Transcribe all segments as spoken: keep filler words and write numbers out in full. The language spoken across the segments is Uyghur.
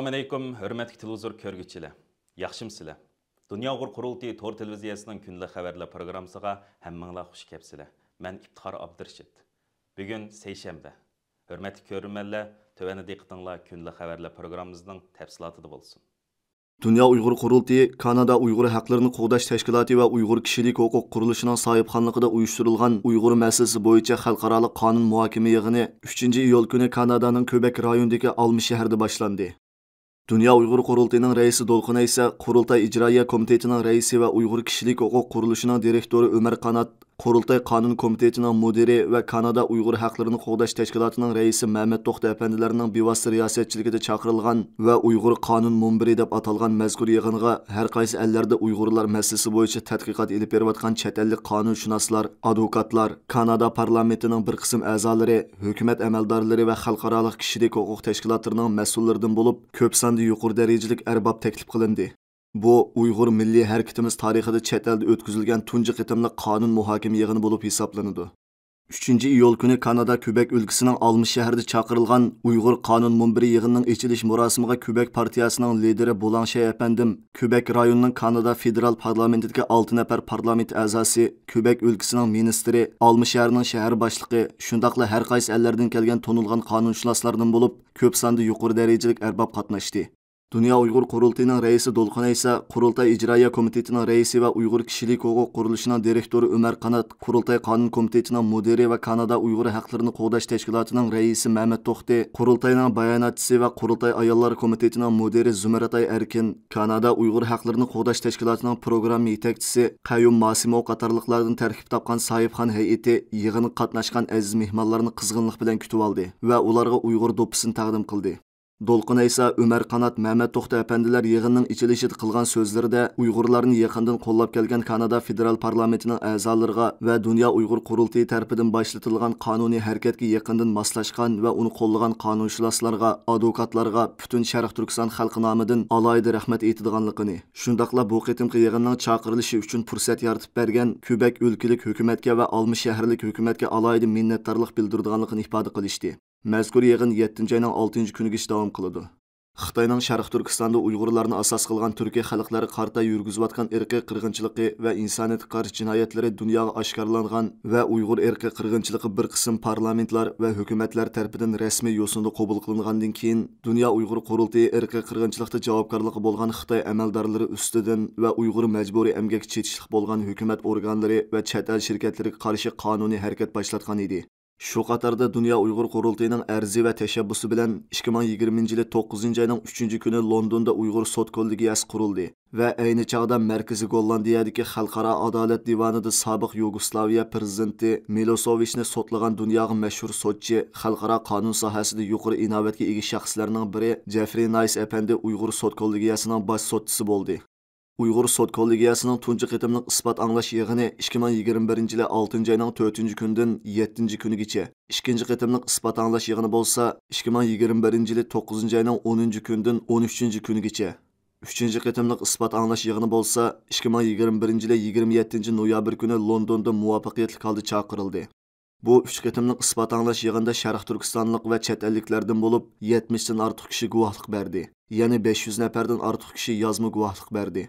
ئەسسالامۇئەلەيكۇم، ھۆرمەتلىك تېلېۋىزور كۆرگۈچىلەر. ياخشىمۇسىلەر؟ دۇنيا ئۇيغۇر قۇرۇلتىيى تور تېلېۋىزىيەسىنىڭ كۈندىلىك خەۋەرلەر پروگراممىسىغا ھەممىڭلار خۇش كەپسىلەر. مەن ئىپتىخار ئابدۇرېشىت. بۈگۈن سەيشەنبە. ھۆرمەتلىك كۆرۈرمەنلەر، تۆۋەندە دىققىتىڭلار كۈندىلىك خەۋەرلەر پروگراممىمىزنىڭ تەپسىلاتىدا بولسۇن. دۇنيا ئۇيغۇر قۇرۇلتىيى كانادا ئۇيغۇر ھەقلىرىنى قوغداش تەشكىلاتى ۋە ئۇيغۇر كىشىلىك ھوقۇق قۇرۇلۇشىنىڭ ساھىبخانلىقىدا ئۇيۇشتۇرۇلغان ئۇيغۇر مەسىلىسى بويىچە خەلقئارالىق قانۇن مۇھاكىمە يىغىنى ئۈچىنچى ئىيۇل كۈنى كانادانىڭ كۆبەك رايونىدىكى ئالما شەھىرىدە باشلاندى. دۇنيا ئۇيغۇر قۇرۇلتىيىنىڭ رەئىسى دولقۇن ئەيسا، قۇرۇلتاي ئىجرائىيە كومىتېتىنىڭ رەئىسى ۋە ئۇيغۇر كىشىلىك ھوقۇق قۇرۇلۇشىنىڭ دىرېكتورى ئۆمەر قانات، قۇرۇلتاي قانۇن كومىتېتىنىڭ مۇدىرى ۋە كانادا ئۇيغۇر ھەقلىرىنى قوغداش تەشكىلاتىنىڭ رەئىسى مەمەت توختى ئەپەندىلەرنىڭ بىۋاسىتە رىياسەتچىلىكىدە چاقىرىلغان ۋە ئۇيغۇر قانۇن مۇنبىرى دەپ ئاتالغان مەزكۇر يىغىنغا ھەر قايسى ئەللەردە ئۇيغۇرلار مەسىلىسى بويىچە تەتقىقات ئېلىپ بېرىۋاتقان چەت ئەللىك قانۇنشۇناسلار، ئادۋوكاتلار، كانادا پارلامېنتىنىڭ بىر قىسىم ئەزالىرى، ھۆكۈمەت ئەمەلدارلىرى ۋە خەلقئارالىق كىشىلىك ھوقۇق تەشكىلاتلىرىنىڭ مەسئۇللىرىدىن بولۇپ، كۆپ ساندا يۇقىرى دەرىجىلىك ئەرباب تەكلىپ قىلىندى. بۇ ئۇيغۇر مىللىي ھەرىكىتىمىز تارىخىدا چەت ئەلدە ئۆتكۈزۈلگەن تۇنجى قېتىملىق قانۇن مۇھاكىمە يىغىنى بولۇپ ھېسابلىنىدۇ. ئۈچىنچى ئىيۇل كۈنى كانادا كۈبەك ئۆلكىسىنىڭ ئالما شەھىرىدە چاقىرىلغان ئۇيغۇر قانۇن مۇنبىرى يىغىنىنىڭ ئېچىلىش مۇراسىمىغا كۈبەك پارتىيەسىنىڭ لىدىرى بولاڭ شەي ئەپەندىم، كۈبەك رايونىنىڭ كانادا فېدېرال پارلامېنتىدىكى ئالتە نەپەر پارلامېنت ئەزاسى، كۈبەك ئۆلكىسىنىڭ مىنىستىرى، ئالما شەھىرىنىڭ شەھەر باشلىقى، شۇنداقلا ھەر قايسى ئەللەردىن كەلگەن تونۇلغان قانۇنشۇناسلاردىن بولۇپ، كۆپ ساندا يۇقىرى دەرىجىلىك ئەرباب قاتناشتى. دۇنيا ئۇيغۇر قۇرۇلتىيىنىڭ رەئىسى دولقۇن ئەيسا، قۇرۇلتاي ئىجرائىيە كومىتېتىنىڭ رەئىسى ۋە ئۇيغۇر كىشىلىك ھوقۇق قۇرۇلۇشىنىڭ دىرېكتورى ئۆمەر قانات، قۇرۇلتاي قانۇن كومىتېتىنىڭ مۇدىرى ۋە كانادا ئۇيغۇر ھەقلىرىنى قوغداش تەشكىلاتىنىڭ رەئىسى مەمەت توختى، قۇرۇلتاينىڭ باياناتچىسى ۋە قۇرۇلتاي ئاياللار كومىتېتىنىڭ مۇدىرى زۇمرەتئاي ئەركىن، كانادا ئۇيغۇر ھەقلىرىنى قوغداش تەشكىلاتىنىڭ پروگرامما يېتەكچىسى قەييۇم ماسىمو قاتارلىقلاردىن تەركىب تاپقان ساھىبخان ھەيئىتى يىغىنغا قاتناشقان ئەزىز مېھمانلارنى قىزغىنلىق بىلەن كۈتۈۋالدى ۋە ئۇلارغا ئۇيغۇر دوپپىسىنى تەقدىم قىلدى. دولقۇن ئەيسا، ئۆمەر قانات، مەمەت توختى ئەپەندىلەر يىغىننىڭ ئېچىلىشىدا قىلغان سۆزلىرىدە ئۇيغۇرلارنى يېقىندىن قوللاپ كەلگەن كانادا فېدېرال پارلامېنتىنىڭ ئەزالىرىغا ۋە دۇنيا ئۇيغۇر قۇرۇلتىيى تەرىپىدىن باشلىتىلغان قانۇنىي ھەرىكەتكە يېقىندىن ماسلاشقان ۋە ئۇنى قوللىغان قانۇنشۇناسلارغا، ئادۋوكاتلارغا پۈتۈن شەرقىي تۈركىستان خەلقى نامىدىن ئالاھىدە رەھمەت ئېيتىدىغانلىقىنى، شۇنداقلا بۇ قېتىمقى يىغىننىڭ چاقىرىلىشى ئۈچۈن پۇرسەت يارىتىپ بەرگەن كۈبەك ئۆلكىلىك ھۆكۈمەتكە ۋە ئالما شەھەرلىك ھۆكۈمەتكە ئالاھىدە مىننەتدارلىق بىلدۈرىدىغانلىقىنى ئىپادە قىلىشتى. مەزكۇر يىغىن يەتتىنچى ئاينىڭ ئالتىنچى كۈنىگىچە داۋام قىلىدۇ. خىتاينىڭ شەرقىي تۈركىستاندا ئۇيغۇرلارنى ئاساس قىلغان تۈركىي خەلقلەرگە قارىتا يۈرگۈزۈۋاتقان ئىرقىي قىرغىنچىلىقى ۋە ئىنسانىيەتكە قارشى جىنايەتلىرى دۇنياغا ئاشكارىلانغان ۋە ئۇيغۇر ئىرقىي قىرغىنچىلىقى بىر قىسىم پارلامېنتلار ۋە ھۆكۈمەتلەر تەرىپىدىن رەسمىي يوسۇندا قوبۇل قىلىنغاندىن كېيىن، دۇنيا ئۇيغۇر قۇرۇلتىيى ئىرقىي قىرغىنچىلىقتا جاۋابكارلىقى بولغان خىتاي ئەمەلدارلىرى ئۈستىدىن ۋە ئۇيغۇر مەجبۇرىي ئەمگەككە چېتىشلىق بولغان ھۆكۈمەت ئورگانلىرى ۋە چەت ئەل شىركەتلىرىگە قارشى قانۇنىي ھەرىكەت باشلاتقان ئىدى. شۇ قاتاردا دۇنيا ئۇيغۇر قۇرۇلتىيىنىڭ ئەرزى ۋە تەشەببۇسى بىلەن ئىككى مىڭ يىگىرمىنچى يىلى توققۇزىنچى ئاينىڭ ئۈچىنچى كۈنى لوندوندا ئۇيغۇر سوت كوللېگىيەسى قۇرۇلدى ۋە ئەينى چاغدا مەركىزى گوللاندىيەدىكى خەلقئارا ئادالەت دىۋانىدا سابىق يۇگوسلاۋىيە پىرېزىدېنتى مىلوسوۋىچنى سوتلىغان دۇنياغا مەشھۇر سوتچى، خەلقئارا قانۇن ساھەسىدە يۇقىرى ئىناۋەتكە ئىگە شەخسلەرنىڭ بىرى جېفرى نايس ئەپەندى ئۇيغۇر سوت كوللېگىيەسىنىڭ باش سوتچىسى بولدى. ئۇيغۇر سوت كوللېگىيەسىنىڭ تۇنجى قېتىملىق ئىسپات ئاڭلاش يىغىنى ئىككى مىڭ يىگىرمە بىرىنچى يىلى ئالتىنچى ئاينىڭ تۆتىنچى كۈنىدىن يەتتىنچى كۈنىگىچە، ئىككىنچى قېتىملىق ئىسپات ئاڭلاش يىغىنى بولسا ئىككى مىڭ يىگىرمە بىرىنچى يىلى توققۇزىنچى ئاينىڭ ئونىنچى كۈنىدىن ئون ئۈچىنچى كۈنىگىچە، ئۈچىنچى قېتىملىق ئىسپات ئاڭلاش يىغىنى بولسا ئىككى مىڭ يىگىرمە بىرىنچى يىلى يىگىرمە يەتتىنچى نويابىر كۈنى لوندوندا مۇۋەپپەقىيەتلىك ھالدا چاقىرىلدى. بۇ ئۈچ قېتىملىق ئىسپات ئاڭلاش يىغىنىدا شەرقىي تۈركىستانلىق ۋە چەت ئەللىكلەردىن بولۇپ يەتمىشتىن ئارتۇق كىشى گۇۋاھلىق بەردى. يەنى بەش يۈز نەپەردىن ئارتۇق كىشى يازما گۇۋاھلىق بەردى.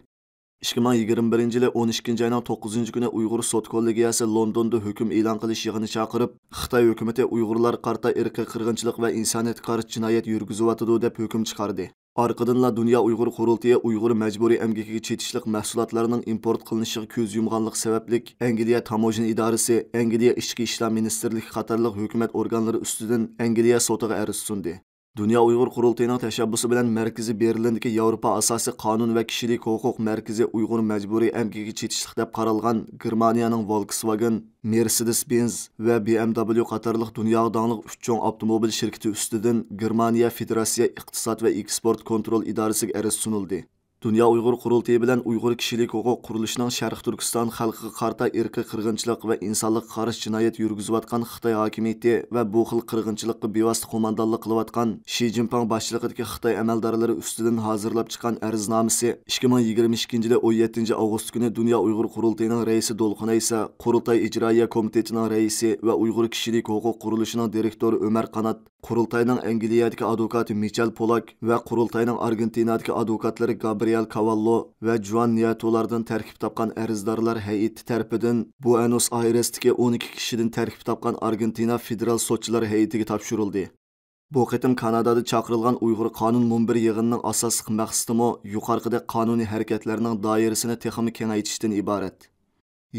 ئىككى مىڭ يىگىرمە بىرىنچى يىلى ئون ئىككىنچى ئاينىڭ توققۇزىنچى كۈنى ئۇيغۇر سوت كوللېگىيەسى لوندوندا ھۆكۈم ئېلان قىلىش يىغىنى چاقىرىپ، خىتاي ھۆكۈمىتى ئۇيغۇرلارغا قارىتا ئىرقىي قىرغىنچىلىق ۋە ئىنسانىيەتكە قارشى جىنايەت يۈرگۈزۈۋاتىدۇ دەپ ھۆكۈم چىقاردى. ئارقىدىنلا دۇنيا ئۇيغۇر قۇرۇلتىيى ئۇيغۇر مەجبۇرىي ئەمگىكىگە چېتىشلىق مەھسۇلاتلارنىڭ ئىمپورت قىلىنىشىغا كۆز يۇمغانلىقى سەۋەبلىك، ئەنگلىيە تاموژنا ئىدارىسى، ئەنگلىيە ئىچكى ئىشلار مىنىستىرلىكى قاتارلىق ھۆكۈمەت ئورگانلىرى ئۈستىدىن ئەنگلىيە سوتىغا ئەرز سۇندى. دۇنيا ئۇيغۇر قۇرۇلتىيىنىڭ تەشەببۇسى بىلەن مەركىزى بېرلىندىكى ياۋروپا ئاساسىي قانۇن ۋە كىشىلىك ھوقۇق مەركىزى ئۇيغۇر مەجبۇرىي ئەمگىكىگە چېتىشلىق دەپ قارالغان گېرمانىيەنىڭ ۋولكسۋاگېن، مېرسېدېس بېنز ۋە بى ئېم دەبليۇ قاتارلىق دۇنياغا داڭلىق ئۈچ چوڭ ئاپتوموبىل شىركىتى ئۈستىدىن گېرمانىيە فېدېراتسىيە ئىقتىساد ۋە ئېكسپورت كونترول ئىدارىسىگە ئەرز سۇنۇلدى. دۇنيا ئۇيغۇر قۇرۇلتىيى بىلەن ئۇيغۇر كىشىلىك ھوقۇق قۇرۇلۇشىنىڭ شەرقىي تۈركىستان خەلقىگە قارىتا ئىرقىي قىرغىنچىلىق ۋە ئىنسانلىققا قارشى جىنايەت يۈرگۈزۈۋاتقان خىتاي ھاكىمىيىتى ۋە بۇ خىل قىرغىنچىلىققا بىۋاسىتە قوماندانلىق قىلىۋاتقان شى جىنپىڭ باشچىلىقىدىكى خىتاي ئەمەلدارلىرى ئۈستىدىن ھازىرلاپ چىققان ئەرزنامىسى ئىككى مىڭ يىگىرمە ئىككىنچى يىلى ئون يەتتىنچى ئاۋغۇست كۈنى دۇنيا ئۇيغۇر قۇرۇلتىيىنىڭ رەئىسى دولقۇن ئەيسا، قۇرۇلتاي ئىجرائىيە كومىتېتىنىڭ رەئىسى ۋە ئۇيغۇر كىشىلىك ھوقۇق قۇرۇلۇشىنىڭ دىرېكتورى ئۆمەر قانات، قۇرۇلتاينىڭ ئەنگلىيەدىكى ئادۋوكاتى مىچېل پولاك ۋە قۇرۇلتاينىڭ ئارگېنتىنادىكى ئادۋوكاتلىرى گابرىيېل كاۋاللو ۋە جۇئان نياتولاردىن تەركىب تاپقان ئەرزدارلار ھەيئىتى تەرىپىدىن بۇئەنوس ئايرېستىكى ئون ئىككى كىشىدىن تەركىب تاپقان ئارگېنتىنا فېدېرال سوتچىلار ھەيئىتىگە تاپشۇرۇلدى. بۇ قېتىم كانادادا چاقىرىلغان ئۇيغۇر قانۇن مۇنبىرى يىغىنىنىڭ ئاساسلىق مەقسىتىمۇ يۇقىرىقىدەك قانۇنىي ھەرىكەتلەرنىڭ دائىرىسىنى تېخىمۇ كېڭەيتىشتىن ئىبارەت.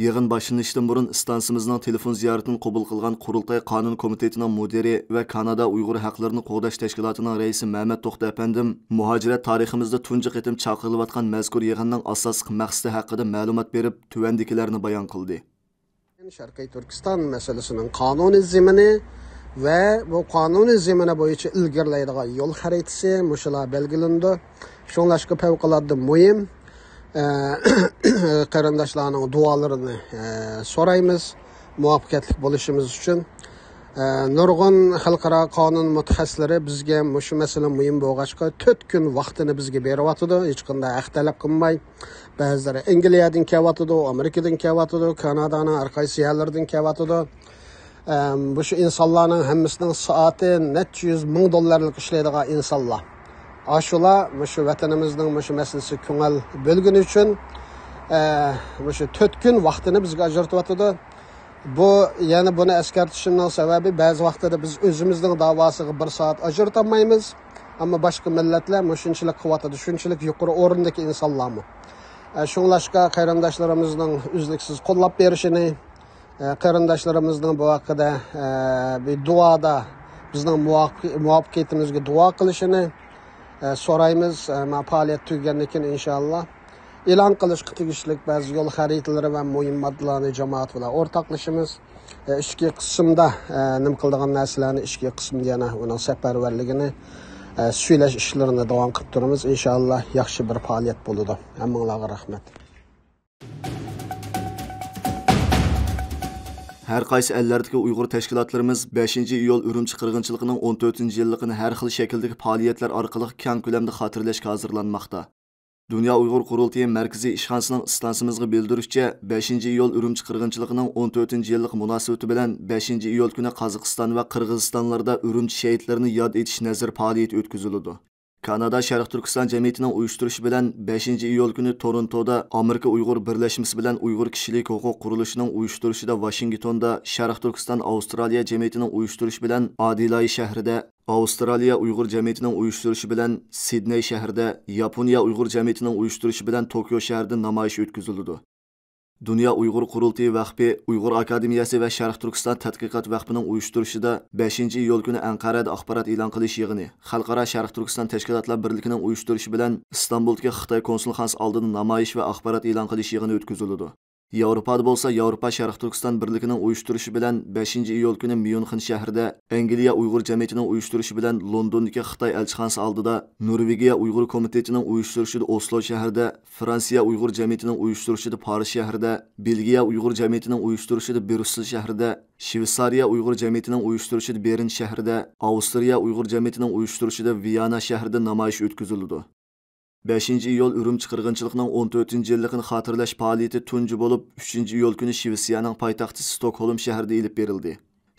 يىغىن باشلىنىشتىن بۇرۇن ئىستانسىمىزنىڭ تېلېفون زىيارىتىنى قوبۇل قىلغان قۇرۇلتاي قانۇن كومىتېتىنىڭ مۇدىرى ۋە كانادا ئۇيغۇر ھەقلىرىنى قوغداش تەشكىلاتىنىڭ رەئىسى مەمەت توختى ئەپەندىم مۇھاجىرەت تارىخىمىزدا تۇنجى قېتىم چاقىرىلىۋاتقان مەزكۇر يىغىننىڭ ئاساسلىق مەقسىتى ھەققىدە مەلۇمات بېرىپ، تۆۋەندىكىلەرنى بايان قىلدى. شەرقىي تۈركىستان مەسىلىسىنىڭ قانۇنىي زېمىنى ۋە بۇ قانۇنىي زېمىنى بويىچە ئىلگىرىلەيدىغان يول خەرىتىسى مۇشۇلار بەلگىلىنىدۇ. شۇڭلاشقا پەۋقۇلئاددە مۇھىم، ئە، قېرىنداشلارنىڭ دۇئالىرىنى، ئە، سورايمىز، مۇۋەپپەقىيەتلىك بولۇشىمىز ئۈچۈن. ئە، نۇرغۇن خەلقئارا قانۇن مۇتەخەسسىسلىرى بىزگە مۇشۇ مەسىلە مۇھىم بولغاچقا، تۆت كۈن ۋاقتىنى بىزگە بېرىۋاتىدۇ، ھېچقانداق ھەق تەلەپ قىلماي. بەزىلىرى ئەنگلىيەدىن كېلىۋاتىدۇ، ئامېرىكىدىن كېلىۋاتىدۇ، كانادانىڭ ھەر قايسى يەرلىرىدىن كېلىۋاتىدۇ. ئەم، مۇشۇ ئىنسانلارنىڭ ھەممىسىنىڭ سائىتى نەچچە يۈز مىڭ دوللارلىق ئىشلەيدىغان ئىنسانلار. ئاشۇلار مۇشۇ ۋەتىنىمىزنىڭ مۇشۇ مەسىلىسىگە كۆڭۈل بۆلگىنى ئۈچۈن، ئە، مۇشۇ تۆت كۈن ۋاقتىنى بىزگە ئاجرىتىۋاتىدۇ. بۇ، يەنە بۇنى ئەسكەرتىشىمنىڭ سەۋەبى، بەزى ۋاقتىدا بىز ئۆزىمىزنىڭ داۋاسىغا بىر سائەت ئاجرىتالمايمىز، ئەمما باشقا مىللەتلەر مۇشۇنچىلىك قىلىۋاتىدۇ، شۇنچىلىك يۇقىرى ئورۇندىكى ئىنسانلارمۇ. ئە، شۇڭلاشقا قېرىنداشلىرىمىزنىڭ ئۈزلۈكسىز قوللاپ بېرىشىنى، ئە، قېرىنداشلىرىمىزنىڭ بۇ ھەققىدە، ئە، بىر دۇئادا بىزنىڭ مۇۋەپپەقىيىتىمىزگە دۇئا قىلىشىنى، ئە، سورايمىز. ئە، مانا پائالىيەت تۈگىگەندىن كېيىن، ئىنشائاللا، ئېلان قىلىشقا تېگىشلىك بەزى يول خەرىتىلىرى ۋە مۇھىم ماددىلارنى جامائەت بىلەن ئورتاقلىشىمىز. ئە، ئىچكى قىسىمدا، ئە، نېمە قىلىدىغان نەرسىلەرنى ئىچكى قىسىمدا يەنە ئۇنىڭ سەپەرۋەرلىكىنى، ئە، سۈيلەش ئىشلىرىنى داۋام قىلىپ تۇرىمىز. ئىنشائاللا، ياخشى بىر پائالىيەت بولىدۇ. ھەممىڭلارغا رەھمەت. ھەر قايسى ئەللەردىكى ئۇيغۇر تەشكىلاتلىرىمىز بەشىنچى ئىيۇل ئۈرۈمچى قىرغىنچىلىقىنىڭ ئون تۆتىنچى يىللىقىنى ھەر خىل شەكىلدىكى پائالىيەتلەر ئارقىلىق كەڭ كۆلەمدە خاتىرىلەشكە ھازىرلانماقتا. دۇنيا ئۇيغۇر قۇرۇلتىيى مەركىزىي ئىشخانىسىنىڭ ئىستانسىمىزغا بىلدۈرۈشىچە، بەشىنچى ئىيۇل ئۈرۈمچى قىرغىنچىلىقىنىڭ ئون تۆتىنچى يىللىقى مۇناسىۋىتى بىلەن بەشىنچى ئىيۇل كۈنى قازاقىستان ۋە قىرغىزىستانلاردا ئۈرۈمچى شېھىتلىرىنى ياد ئېتىش نەزىر پائالىيىتى ئۆتكۈزۈلىدۇ. كانادا شەرق تۈركىستان جەمئىيىتىنىڭ ئۇيۇشتۇرۇشى بىلەن بەشىنچى ئىيۇل كۈنى تورونتودا، ئامېرىكا ئۇيغۇر بىرلەشمىسى بىلەن ئۇيغۇر كىشىلىك ھوقۇق قۇرۇلۇشىنىڭ ئۇيۇشتۇرۇشىدا ۋاشىنگتوندا، شەرق تۈركىستان ئاۋسترالىيە جەمئىيىتىنىڭ ئۇيۇشتۇرۇشى بىلەن ئادىلاي شەھىرىدە، ئاۋسترالىيە ئۇيغۇر جەمئىيىتىنىڭ ئۇيۇشتۇرۇشى بىلەن سىدنەي شەھىرىدە، ياپونىيە ئۇيغۇر جەمئىيىتىنىڭ ئۇيۇشتۇرۇشى بىلەن توكيو شەھىرىدە نامايىش ئۆتكۈزۈلىدۇ. دۇنيا ئۇيغۇر قۇرۇلتىيى ۋەقپى، ئۇيغۇر ئاكادېمىيەسى ۋە شەرقىي تۈركىستان تەتقىقات ۋەقپىنىڭ ئۇيۇشتۇرۇشىدا بەشىنچى ئىيۇل كۈنى ئەنقەرەدە ئاخبارات ئېلان قىلىش يىغىنى، خەلقئارا شەرقىي تۈركىستان تەشكىلاتلار بىرلىكىنىڭ ئۇيۇشتۇرۇشى بىلەن ئىستانبۇلدىكى خىتاي كونسۇلخانىسى ئالدىدا نامايىش ۋە ئاخبارات ئېلان قىلىش يىغىنى ئۆتكۈزۈلىدۇ. ياۋروپادا بولسا ياۋروپا شەرقىي تۈركىستان بىرلىكىنىڭ ئۇيۇشتۇرۇشى بىلەن بەشىنچى ئىيۇل كۈنى ميۇنخېن شەھىرىدە، ئەنگلىيە ئۇيغۇر جەمئىيىتىنىڭ ئۇيۇشتۇرۇشى بىلەن لوندوندىكى خىتاي ئەلچىخانىسى ئالدىدا، نورۋېگىيە ئۇيغۇر كومىتېتىنىڭ ئۇيۇشتۇرۇشىدا ئوسلو شەھىرىدە، فرانسىيە ئۇيغۇر جەمئىيىتىنىڭ ئۇيۇشتۇرۇشىدا پارىژ شەھىرىدە، بېلگىيە ئۇيغۇر جەمئىيىتىنىڭ ئۇيۇشتۇرۇشىدا بريۇسسېل شەھىرىدە، شۋېتسارىيە ئۇيغۇر جەمئىيىتىنىڭ ئۇيۇشتۇرۇشىدا بېرن شەھىرىدە، ئاۋسترىيە ئۇيغۇر جەمئىيىتىنىڭ ئۇيۇشتۇرۇشىدا ۋىيانا شەھىرىدە نامايىش ئۆتكۈزۈلىدۇ. بەشىنچى ئىيۇل ئۈرۈمچى قىرغىنچىلىقىنىڭ ئون تۆتىنچى يىللىقىنى خاتىرىلەش پائالىيىتى تۇنجى بولۇپ، ئۈچىنچى ئىيۇل كۈنى شىۋېتسىيەنىڭ پايتەختى ستوكھولم شەھىرىدە ئېلىپ بېرىلدى.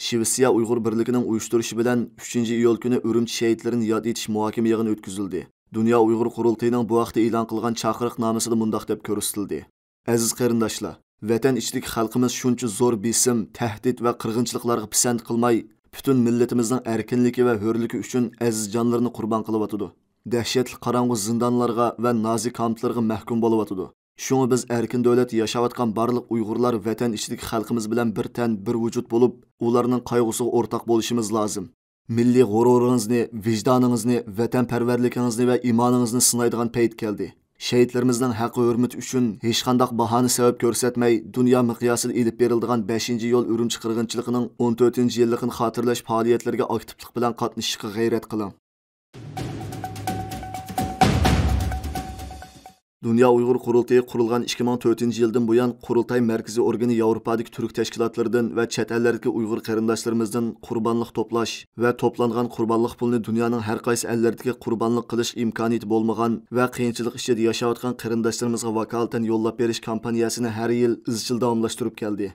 شىۋېتسىيە ئۇيغۇر بىرلىكىنىڭ ئۇيۇشتۇرۇشى بىلەن ئۈچىنچى ئىيۇل كۈنى ئۈرۈمچى شېھىتلىرىنى ياد ئېتىش مۇھاكىمە يىغىنى ئۆتكۈزۈلدى. دۇنيا ئۇيغۇر قۇرۇلتىيىنىڭ بۇ ھەقتە ئېلان قىلغان چاقىرىقنامىسىدا مۇنداق دەپ كۆرسىتىلدى: ئەزىز قېرىنداشلار، ۋەتەن ئىچىدىكى خەلقىمىز شۇنچە زور بېسىم، تەھدىت ۋە قىرغىنچىلىقلارغا پىسەنت قىلماي، پۈتۈن مىللىتىمىزنىڭ ئەركىنلىكى ۋە ھۆرلۈكى ئۈچۈن ئەزىز جانلىرىنى قۇربان قىلىۋاتىدۇ. دەھشەتلىك قاراڭغۇ زىندانلارغا ۋە نازى كامپلىرىغا مەھكۇم بولۇۋاتىدۇ. شۇڭا بىز ئەركىن دۆلەتتە ياشاۋاتقان بارلىق ئۇيغۇرلار ۋەتەن ئىچىدىكى خەلقىمىز بىلەن بىر تەن، بىر ۋۇجۇد بولۇپ، ئۇلارنىڭ قايغۇسىغا ئورتاق بولۇشىمىز لازىم. مىللىي غۇرۇرىڭىزنى، ۋىجدانىڭىزنى، ۋەتەنپەرۋەرلىكىڭىزنى ۋە ئىمانىڭىزنى سىنايدىغان پەيت كەلدى. شېھىتلىرىمىزنىڭ ھەققى-ھۆرمىتى ئۈچۈن ھېچقانداق باھانى سەۋەب كۆرسەتمەي، دۇنيا مىقياسىدا ئېلىپ بېرىلىدىغان بەشىنچى ئىيۇل ئۈرۈمچى قىرغىنچىلىقىنىڭ ئون تۆتىنچى يىللىقىنى خاتىرىلەش پائالىيەتلىرىگە ئاكتىپلىق بىلەن قاتنىشىشقا غەيرەت قىلىڭ. دۇنيا ئۇيغۇر قۇرۇلتىيى قۇرۇلغان ئىككى مىڭ تۆتىنچى يىلدىن بۇيان، قۇرۇلتاي مەركىزىي ئورگىنى ياۋروپادىكى تۈرك تەشكىلاتلىرىدىن ۋە چەت ئەللەردىكى ئۇيغۇر قېرىنداشلىرىمىزدىن قۇربانلىق توپلاش ۋە توپلانغان قۇربانلىق پۇلىنى دۇنيانىڭ ھەر قايسى ئەللىرىدىكى قۇربانلىق قىلىش ئىمكانىيىتى بولمىغان ۋە قىيىنچىلىق ئىچىدە ياشاۋاتقان قېرىنداشلىرىمىزغا ۋاكالىتەن يوللاپ بېرىش كامپانىيەسىنى ھەر يىل ئىزچىل داۋاملاشتۇرۇپ كەلدى.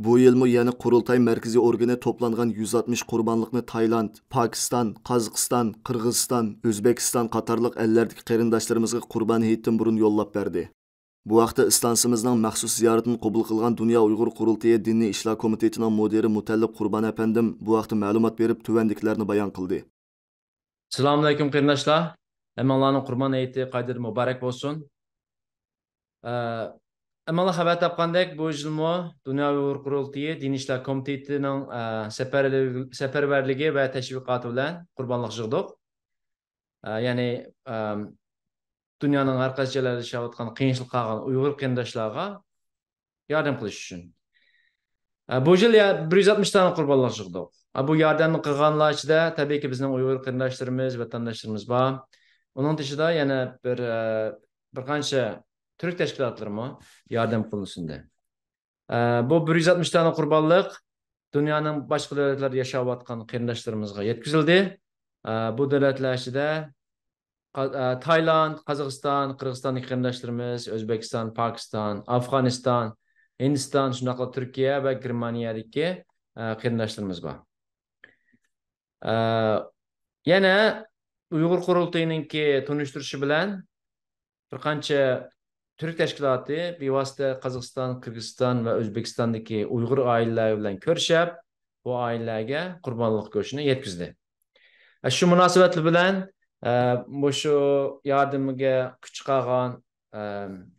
بۇ يىلمۇ يەنە قۇرۇلتاي مەركىزىي ئورگىنى توپلانغان يۈز ئاتمىش قۇربانلىقنى تايلاند، پاكىستان، قازاقىستان، قىرغىزىستان، ئۆزبېكىستان قاتارلىق ئەللەردىكى قېرىنداشلىرىمىزغا قۇربان ھېيتتىن بۇرۇن يوللاپ بەردى. بۇ ھەقتە ئىستانسىمىزنىڭ مەخسۇس زىيارىتىنى قوبۇل قىلغان دۇنيا ئۇيغۇر قۇرۇلتىيى دىنىي ئىشلار كومىتېتىنىڭ مۇدىرى مۇتەللىپ قۇربان ئەپەندىم بۇ ھەقتە مەلۇمات بېرىپ، تۆۋەندىكىلەرنى بايان قىلدى. ئەسسالامۇئەلەيكۇم قېرىنداشلار. ھەممىڭلارنىڭ قۇربان ھېيتى قايتىدىن مۇبارەك بولسۇن. ئە، ھەممىڭلار خەۋەر تاپقاندەك، بۇ يىلمۇ دۇنيا ئۇيغۇر قۇرۇلتىيى دىنىي ئىشلار كومىتېتىنىڭ، ئە، سەپەرۋەرلىكى ۋە تەشۋىقاتى بىلەن قۇربانلىق يىغدۇق. ئە، يەنى، ئە، دۇنيانىڭ ھەر قايسى جايلاردا ياشاۋاتقان قىيىنچىلىق قالغان ئۇيغۇر قېرىنداشلارغا ياردەم قىلىش ئۈچۈن. ئە، بۇ يىل يا-، بىر يۈز ئاتمىش دانە قۇربانلىق يىغدۇق. ئە، بۇ ياردەمنى قىلغانلار ئىچىدە، تەبىئىيكى، بىزنىڭ ئۇيغۇر قېرىنداشلىرىمىز، ۋەتەنداشلىرىمىز بار. ئۇنىڭ تېشىدا يەنە بىر، ئە، بىر قانچە تۈرك تەشكىلاتلىرىمۇ ياردەم قولىنى سۇندى. ئە، بۇ بىر يۈز ئاتمىش دانە قۇربانلىق دۇنيانىڭ باشقا دۆلەتلەردە ياشاۋاتقان قېرىنداشلىرىمىزغا يەتكۈزۈلدى. ئە، بۇ دۆلەتلەر ئىچىدە قا-، ئە، تايلاند، قازاقىستان، قىرغىزىستاندىكى قېرىنداشلىرىمىز، ئۆزبېكىستان، پاكىستان، ئافغانىستان، ھىندىستان، شۇنداقلا تۈركىيە ۋە گېرمانىيەدىكى، ئە، قېرىنداشلىرىمىز بار. ئە، يەنە ئۇيغۇر قۇرۇلتىيىنىڭكى تونۇشتۇرۇشى بىلەن بىر قانچە تۈرك تەشكىلاتى بىۋاسىتە قازاقىستان، قىرغىزىستان ۋە ئۆزبېكىستاندىكى ئۇيغۇر ئائىلىلەر بىلەن كۆرۈشۈپ، بۇ ئائىلىلەرگە قۇربانلىق گۆشىنى يەتكۈزدى. ئە، شۇ مۇناسىۋەتلىك بىلەن، ئە، مۇشۇ ياردىمىگە كۈچ چىقارغان، ئە،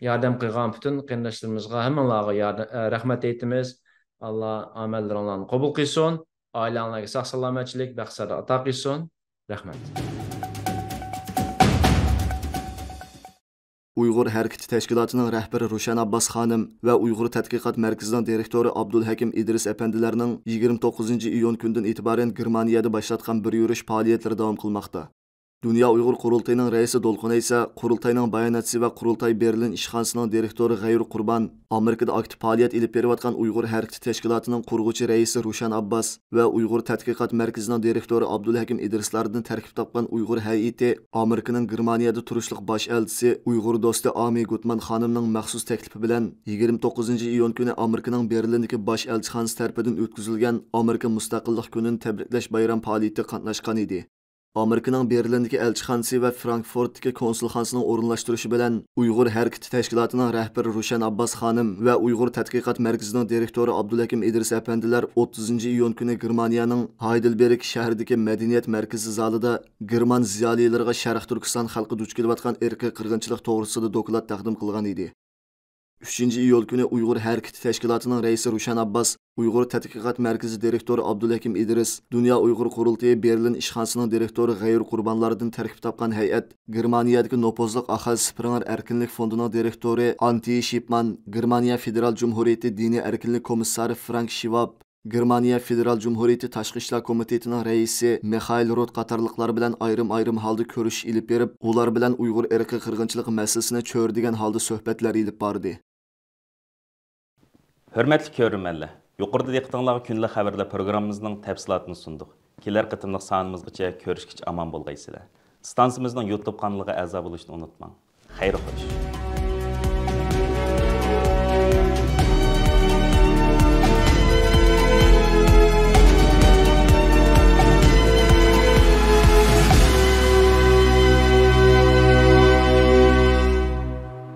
ياردەم قىلغان پۈتۈن قېرىنداشلىرىمىزغا، ھەممىڭلارغا ياردە-، ئە، رەھمەت ئېيتىمىز. ئاللا ئامەللىرىڭلارنى قوبۇل قىلسۇن. ئائىلەڭلارگە ساق-سالامەتچىلىك، بەخت-سائادەت ئاتا قىلسۇن. رەھمەت. ئۇيغۇر ھەرىكىتى تەشكىلاتىنىڭ رەھبىرى روشەن ئابباس خانىم ۋە ئۇيغۇر تەتقىقات مەركىزىنىڭ دىرېكتورى ئابدۇلھەكىم ئىدرىس ئەپەندىلەرنىڭ يىگىرمە توققۇزىنچى ئىيۇن كۈنىدىن ئېتىبارەن گېرمانىيەدە باشلاتقان بىر يۈرۈش پائالىيەتلىرى داۋام قىلماقتا. دۇنيا ئۇيغۇر قۇرۇلتىيىنىڭ رەئىسى دولقۇن ئەيسا قۇرۇلتاينىڭ باياناتچىسى ۋە قۇرۇلتاي بېرلىن ئىشخانىسىنىڭ دىرېكتورى غەيرۇ قۇربان، ئامېرىكىدا ئاكتىپ پائالىيەت ئېلىپ بېرىۋاتقان ئۇيغۇر ھەرىكىتى تەشكىلاتىنىڭ قۇرغۇچى رەئىسى روشەن ئابباس ۋە ئۇيغۇر تەتقىقات مەركىزىنىڭ دىرېكتورى ئابدۇلھەكىم ئىدرىسلاردىن تەركىب تاپقان ئۇيغۇر ھەيئىتى ئامېرىكىنىڭ گېرمانىيەدە تۇرۇشلۇق باش ئەلچىسى ئۇيغۇر دوستى ئامى گۇتمان خانىمنىڭ مەخسۇس تەكلىپى بىلەن يىگىرمە توققۇزىنچى ئىيۇن كۈنى ئامېرىكىنىڭ بېرلىندىكى باش ئەلچىخانىسى تەرىپىدىن ئۆتكۈزۈلگەن ئامېرىكا مۇستەقىللىق كۈنىنى تەبرىكلەش بايرام پائالىيىتىگە قاتناشقان ئىدى. ئامېرىكىنىڭ بېرلىندىكى ئەلچىخانىسى ۋە فرانكفورتتىكى كونسۇلخانىسىنىڭ ئورۇنلاشتۇرۇشى بىلەن، ئۇيغۇر ھەرىكىتى تەشكىلاتىنىڭ رەھبىرى روشەن ئابباس خانىم ۋە ئۇيغۇر تەتقىقات مەركىزىنىڭ دىرېكتورى ئابدۇلھەكىم ئىدرىس ئەپەندىلەر ئوتتۇزىنچى ئىيۇن كۈنى گېرمانىيەنىڭ ھايدېلبېرگ شەھىرىدىكى مەدەنىيەت مەركىزى زالىدا گېرمان زىيالىيلىرىغا شەرقىي تۈركىستان خەلقى دۇچ كېلىۋاتقان ئىرقىي قىرغىنچىلىق توغرىسىدا دوكلات تەقدىم قىلغان ئىدى. ئۈچىنچى ئىيۇل كۈنى ئۇيغۇر ھەرىكىتى تەشكىلاتىنىڭ رەئىسى روشەن ئابباس، ئۇيغۇر تەتقىقات مەركىزى دىرېكتورى ئابدۇلھەكىم ئىدرىس، دۇنيا ئۇيغۇر قۇرۇلتىيى بېرلىن ئىشخانىسىنىڭ دىرېكتورى غەيرىي قۇربانلاردىن تەركىب تاپقان ھەيئەت گېرمانىيەدىكى نوپۇزلۇق ئاخال سپرىڭېر ئەركىنلىك فوندىنىڭ دىرېكتورى ئانتى شىپمان، گېرمانىيە فېدېرال جۇمھۇرىيىتى دىنىي ئەركىنلىك كومىسسارى فرانك شىۋاب، گېرمانىيە فېدېرال جۇمھۇرىيىتى تاشقى ئىشلار كومىتېتىنىڭ رەئىسى مىخائېل روت قاتارلىقلار بىلەن ئايرىم-ئايرىم ھالدا كۆرۈشۈش ئېلىپ بېرىپ، ئۇلار بىلەن ئۇيغۇر ئىرقىي قىرغىنچىلىقى مەسىلىسىنى چۆرىدىگەن ھالدا سۆھبەتلەر ئېلىپ باردى. ھۆرمەتلىك كۆرۈرمەنلەر، يۇقىرىدا دىققىتىڭلارغا كۈندىلىك خەۋەرلەر پروگراممىمىزنىڭ تەپسىلاتىنى سۇندۇق. كېلەر قېتىملىق سانىمىزغىچە كۆرۈشكىچە ئامان بولغايسىلەر. ئىستانسىمىزنىڭ يۇتۇب قانىلىغا ئەزا بولۇشنى ئۇنتۇماڭ. خەير خوش.